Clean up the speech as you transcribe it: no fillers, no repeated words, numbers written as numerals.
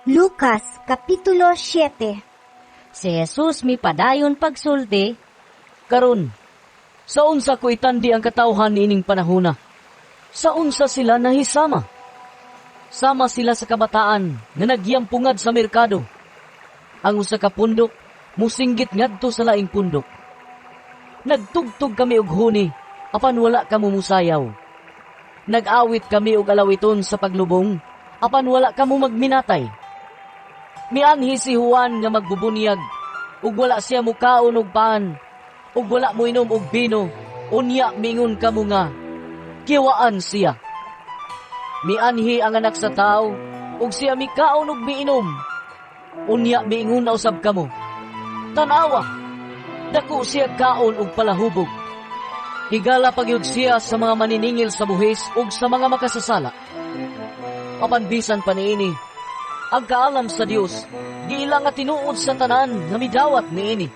Lucas Kapitulo 7. Si Jesus mipadayon pagsulti, "Karon, sa unsa ko itandi ang katawhan niining panahona? Sa unsa sila nahisama? Sama sila sa kabataan nga nagyampungad sa merkado. Ang usa ka pundok musinggit ngadto sa laing pundok: 'Nagtugtog kami og huni, apan wala kamo musayaw. Nag-awit kami og alawiton sa paglubong, apan wala kamo magminatay.' Mianhi si Juan nga magbubunyag, ug wala siya mukaon og pan, ug wala moinom og bino, unya mingon kamo nga, 'Kiwaan siya.' Mianhi ang Anak sa Tao, ug siya mikaon ug miinom. Unya miingon na usab kamo, 'Tan-awa, dako siya kaon ug palahubog. Higala pagyud siya sa mga maniningil sa buhis ug sa mga makasasala.' Apan bisan pa niini, ang kaalam sa Dios giila nga tinuod sa tanan nga midawat niini."